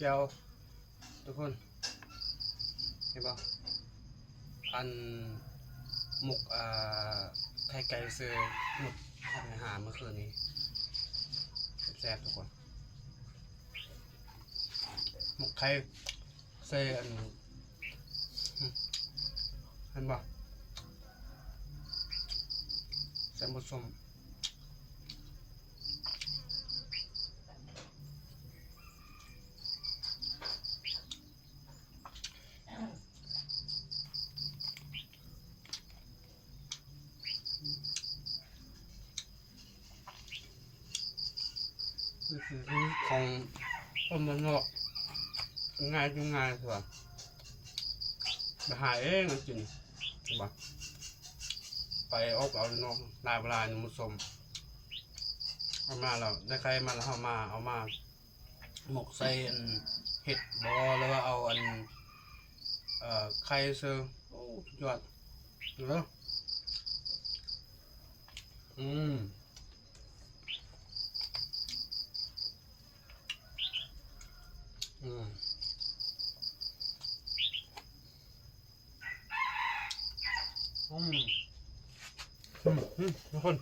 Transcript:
ແຈ່ວທຸກຄົນ ເຫັນບໍ່? ອັນ ໝົກ ອ່າ ໄຂ່ໄກ່ເຊີ ໝົກເຮົາໄປຫາມື້ຄືນນີ້ ແຊບໆ ທຸກຄົນ. ໝົກໄຂ່ໃສ່ອັນ ເຫັນບໍ່? ໃສ່ໝົກສົ້ມ. ວິຖີຊີວິດຂອງຄົນບ້ານນອກ ງ່າຍ ກິນງ່າຍກວ່າ ໄປຫາເອງກິນ ເຫັນບໍ່? ໄປອົບເອົາຢູ່ນອກ ຫຼາຍບໍ່ຫຼາຍ ໝົກສົ້ມ ເອົາມາແລ້ວ ໄດ້ໄຂ່ມາແລ້ວ ເຮົາມາ ເອົາມາໝົກໃສ່ອັນເຫັດບໍ ຫຼືວ່າເອົາອັນ ເອີ ໄຂ່ເຊີ. ໂອ້ ສຸດຍອດເດີ. ອືມ ອືມ ອືມ ອືມ ອືມ ທຸກຄົນ.